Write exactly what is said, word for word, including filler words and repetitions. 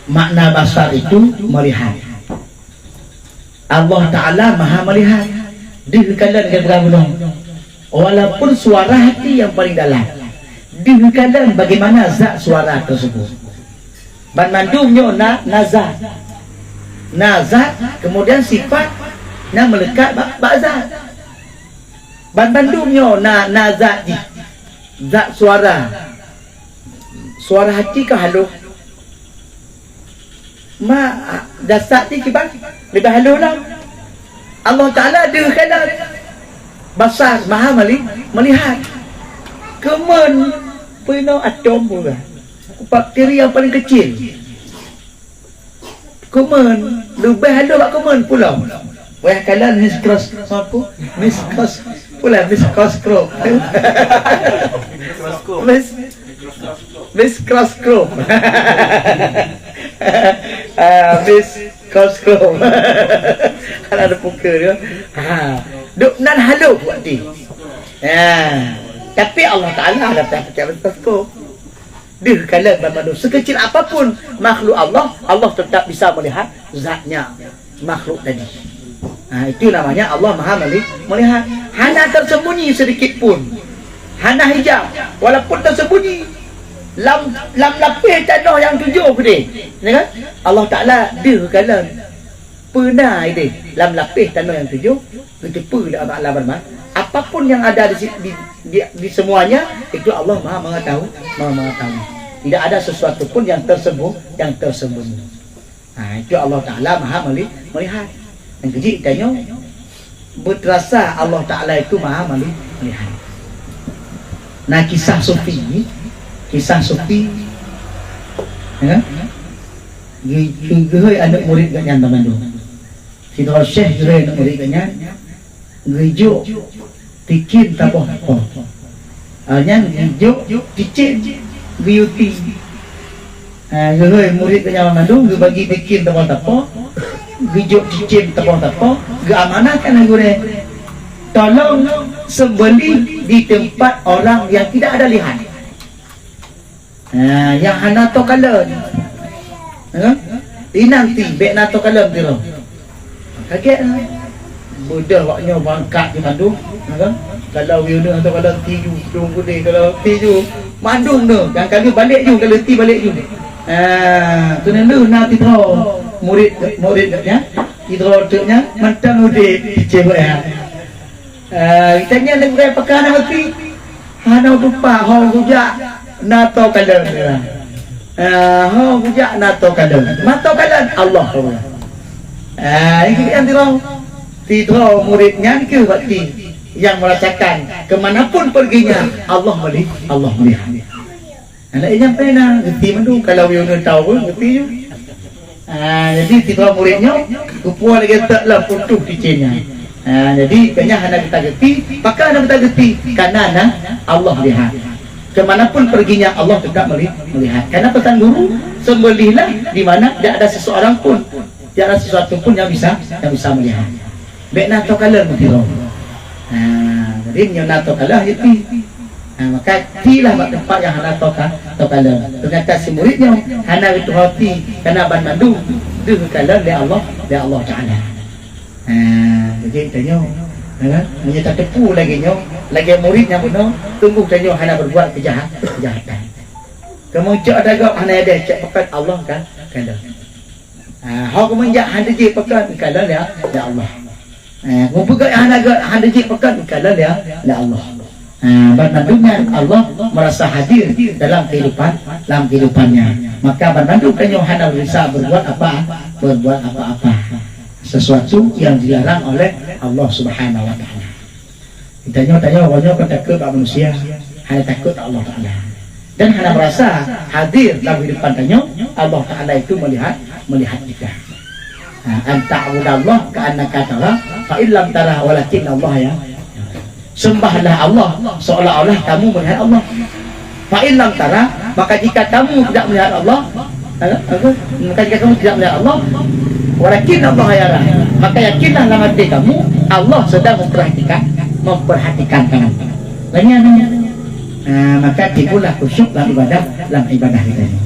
Makna basar itu melihat. Allah Ta'ala Maha Melihat. Deuh kalon geupeugah bunoe. Walaupun suara hati yang paling dalam. Deuh kalon bagaimana zat suara tersebut. Banmandum nyoe na, na zat. Na zat, kemudian sifat nyang meulekat bak, bak zat. Banmandum nyoe na, na zat jih. Zat suara. Suara hati ka halôh. Ma, dasar ti kiban leubeh halôh lom. Allah Ta'ala deuh kalon. Basar, Maha meli-, melihat. Keumön, peue inoe atom pula. Bakteri yang paling kecil. Keumön, leubeh halôh bak keumön pulo. Wah kalon mikros-, apa? Mikros-, pula mikroskop. Mis-, mikroskop. Ah, mikroskop. Kalau ada puka dia. Ha. Duk nan halôh buat di. Ha. Tapi Allah Ta'ala ada tak mikroskop. Deuh kalon banmandum. Sekecil apapun makhluk Allah, Allah tetap bisa melihat zatnya makhluk tadi. Ha, itu namanya Allah Maha meli-, melihat. Hana tersembunyi sedikit pun. Hana hijab. Walaupun tersembunyi. Lam, lam lapéh tanoh nyang tujoh keudeh. Ya kan? Allah Ta'ala deuh kalon. Peue na ideh lam lapéh tanoh nyang tujoh, geuteupeue lé Allah Ta'ala banmandum. Apapun yang ada di, si-, di, di, di semuanya, itu Allah Maha Mengetahui, Maha Mengetahui. Tidak ada sesuatu pun yang tersembunyi, yang tersembunyi. Ha, itu Allah Ta'ala Maha meli-, melihat. Nyang keujeuet tanyoe, beuteurasa Allah Ta'ala itu Maha meli-, melihat. Nah, kisah sufi, kisah sufi, ya kan? Geu-, geu-, geuhôi aneuk murit geuh nyan banmandum. Sidroe syekh geuhôi aneuk murit geuh nyan, geujok tikin taboh po. Ah, nyan geujok cicém geuyue ti. Ah, geuhôi murit geuh nyan banmandum, geubagi tikin taboh tapo, geujok cicém taboh tapo, geuamanahkan lé gurée, "Tolong sembelih di tempat orang yang tidak ada lihat." Ha, nyang hana tô kalon. Ha? Inan ti, bék na tô kalon ti roh. Kagét ha. Beudôh awak nyoe bangkat di mandum, ha kan? Kalau wiyeuna tô kalon ti ju, dong gudé, kalau ti ju, mandum nyoe, nyang kali balek ju, kalau ti balek ju. Ha, keuneulheueh na ti droe murit, murit geuh nyan, ti droe teuk nyan mantong udép, cicém geuh nyan. Eh, geutanyoe neugurée pakon hana até. Hana tupat ho geujak na tô kalon. Eh, ho geujak na tô kalon. Ma tô kalon Allah. Eh, nyang keu nyang sidroe. Sidroe murit nyan keuh berarti nyang merasakan ke mana pun perginya Allah meli-, Allah melihat. Aneuk inong pena, geuti mandum, kalau yue neu tau pun geuti ju. Ah, jadi sidroe murit nyoe, geupuwoe lagée teuk lom putôh cicém nyan. Ah, jadi geuhnyan hana geuta geuti, pakon hana geuta geuti? Karena na Allah lihat. Ke mana pun perginya Allah tetap meli-, melihat. Karena pesan guru, sembelihlah di mana tidak ada seseorang pun, tidak ada sesuatu pun yang bisa, yang bisa melihat. Bék na tô kalon meusidroe. Ha, jadi meunyoe na tô kalon, ya ti. Ha, maka tilah bak teumpat nyang hana tô ka-, tô kalon. Teunyata si murit nyoe hana geutuha ti, karena banmandum deuh kalon lé Allah, lé Allah Taala. Ha, jadi tanyoe, ha, meunyoe tateupeue lagée nyoe, lagée murit nyang bunoe, sungguh tanyoe hana berbuat keujahat-, keujahatan. Kamoe cok ata gob hana ada cok pakat Allah ka kalon. Ha, ho kamoe jak hana jih pakat kalon ya, ya Allah. Ha, mupeugah hana gét, hana jih pakat kalon ya, ya Allah. Ha, banmandum nyan Allah merasa hadir dalam kehidupan, dalam kehidupannya. Maka banmandum tanyoe hana bisa berbuat apa, berbuat apa-apa sesuatu yang dilarang oleh Allah Subhanahu wa Taala. Tanyoe, tanyoe, tanyoe kan takot bak manusia, hana takot bak Allah Taala. Dan hana merasa hadir dalam kehidupan tanyoe, Allah Taala itu melihat, melihat kita. Ha, an ta'budallaha ka'annaka tara, fa in lam tara walakin Allah ya. Sembahlah Allah seolah-olah kamu melihat Allah. Fa in lam tara, maka jika kamu tidak melihat Allah, ha, apa? Maka jika kamu tidak melihat Allah, walakin Allah yara. Maka yakinlah dalam hati kamu, Allah sedang memperhatikan, memperhatikan kamu. Lainnya, ha, maka timbullah khusyuk dalam ibadah, dalam ibadah kita ini.